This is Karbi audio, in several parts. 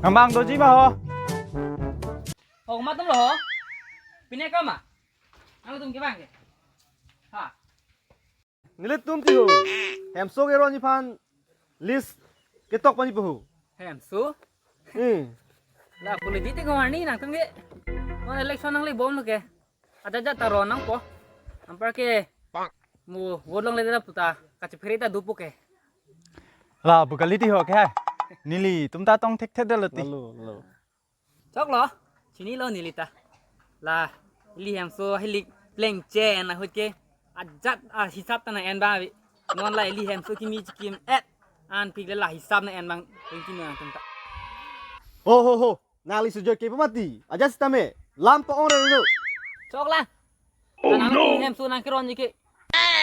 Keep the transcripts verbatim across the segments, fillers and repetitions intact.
Nang bang doji ma ho? Ho, komat atum lo ho? Pine kama? Nangtum kevang ke? Ha. Nelitum ti ho. Hemso keronji aphan lease ketok ponji pu ho. Hemso? Hmm. La politics ko arni nangtum ke. Non election nanglebomlo ke. Ajat ajat ta ron nangpo. Anparke mo vote longledet apot ta kachephere ta dopo ke. La pu kali ti ho ke. Nelitum ta tong thekthedetlo ti. Lalu, lalu. Choklo, chinilo neli ta. La, ili hemso hilik plengchen ahut ke. Ajat ahisap ta nang-en abang ave. Non la ili hemso kimi chikim et. Anpik le la hisap nang-en abang. Plengchen nangtum ta. Ho, ho, ho. Nangli sujoi ke pamati. Ajat sitame. Lam pa-ong re lo. Choklo. Oh, no. Hemso nangkeronji ke.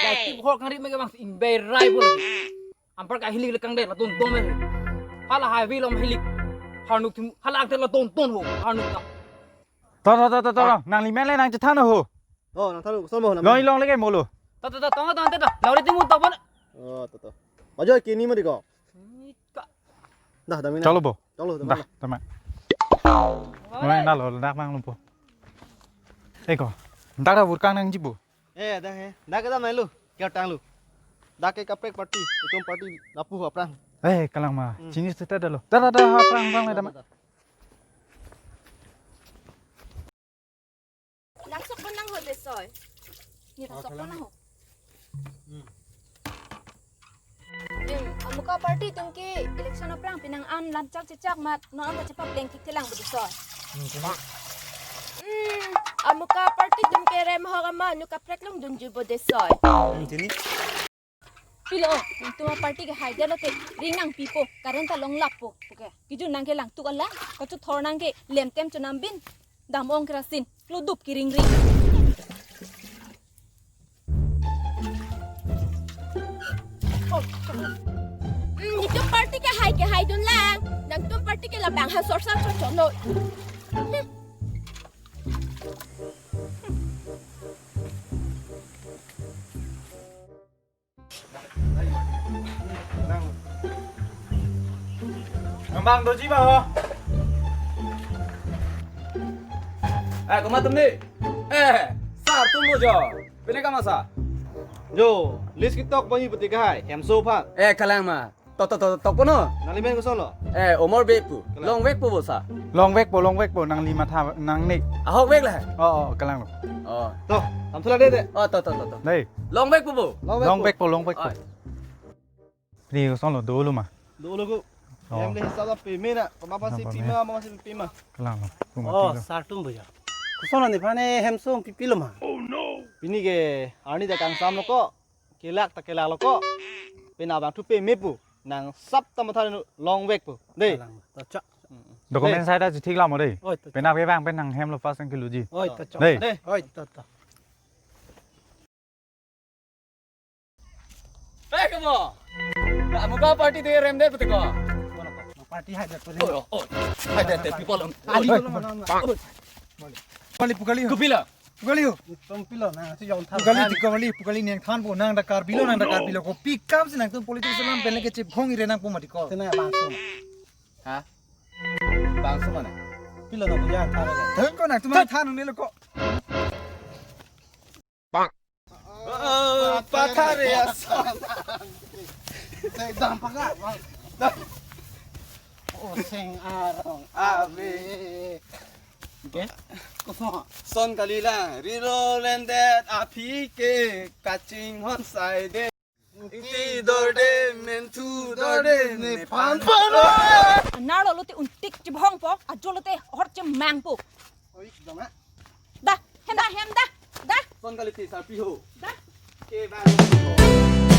La tip hor kangri me ke bang ingbai rai bol. Anparke hilik le kangdet la tonton me. Hala highway along hilik. Harnuk thum hala angtet la tonton ho. Harnuk ta. To, to, to, to, to. Ah. Nangli men le nangchethan ho. Oh, nangthan ho. Koson mo. Long, long leke molo. To, to, to, tong, tong, to, to. Lauri timu to pon. Oh, to, to. Majo kini mo di ko. Ika. Dah, dami na. Chalo bo. Chalo, dami na. Dah, dami. Oi. Mana lo, dak mang lumpo. Eko. Dak dah burkang nangji bo. Eh, dah he. Dak kedam nai lo. Kya tang lo. Dak ke kaprek party, itum party lapu aphrang. Eh, kalang ma. Hmm. Chini seta dah lo. Dah, dah, dah, aphrang, aphrang le dah ma. Dah, dah. Langsok pon nang ho de soi. Ni langsok pon nang ho. Hmm. Hmm, amuka party atum ke election aphrang pinang an lam chak chechak mat, non an ta chepapleng kiktelang budi soi. Hmm, cuma. Hmm, amuka party atum ke rem ho kama nu kaprek longdunji budi soi. Hmm, cini. Pilo, nangtum aparty ke haidetlo te, ring nangpipo, current ta longlappo. Okay. Kejun nang ke langtuk alang, kachethor nang ke lemtem chonam bin, dam-ong kerasin, kludup kiring ring. Oh, oh. Hmm, nelitum party ke hai ke haidun lang, nangtum party ke labang ha sorsa chochono. Hmm. Nang bang doji ma ho. Eh, komat atum ni. Eh, sar atum mo jo. Pine kama sa. Jo, lease ketok ponji pu ti ke hai. Hemso aphan. Eh, kalang ma. To, to, to, to, kono? Nangli men koson lo? Eh, Omor Bey pu. Kalang. Longvek pu bo sa. Longvek pu, Longvek pu, nangli matha nang ne. Ahokvek la. Oh, oh, kalang lo. Oh. To, tam thula de de. Oh, to, to, to, to. Dei. Longvek pu bo. Longvek pu. Longvek pu, Longvek pu. Oh. Pri koson lo, dolo ma. Dolo ko. Oh. Hem le hisab peme na, koma pasi peme, koma pasi peme. Kalang lo. Tum ma. Oh, pilo. Sar atum bo ya. Koson lo nephan hemso pipilo ma. Oh no. Pini ke arni ta kangsam lo ko. Kelak ta kelak lo ko. Penap abang thu peme pu. Nang sap ta matha nu Longvek pu. Dei. Kalang, to chak. Mm, mm. Document. Dei. Sai ta chithik lam mo dei. Oi, to chak. Penap ke bang pen nang hem lo first nang keluji. Oi, to chak. Dei. Dei. Oi, to, to. Eh, komo. Amuka party te rem de pute ko. Party hai de pute. Oh, oh. Hai de, de people. Ali ko lo mana. Pali pukali. Kupila. Pukali ho. Tom pilo na, si jong thar. Pukali ti kali, pukali neng than po, nang da Karbi lo, nang da Karbi lo. Kopi akam si nangtum politics alam pen le kechip khong ire nang po mati ko. Tena bangso. Ha? Bangso mana? Pilo na puja thare. Thun ko na, tum thanu ne lo ko. Bang. Oh, pathare ason. Seng dam paka. Oh, seng arong ave. Oke. Koso. Son kalila, rilo lendet aphi ke kachinghon saide. Ingti dorde, menthu dorde, nephan pano. Anerlo lote untik chibhongpo, ajo lote hor chemangpo. Oi, dong a. Da, hem da, hem da, da. Son kalite sarpi ho. Da. Ke bang.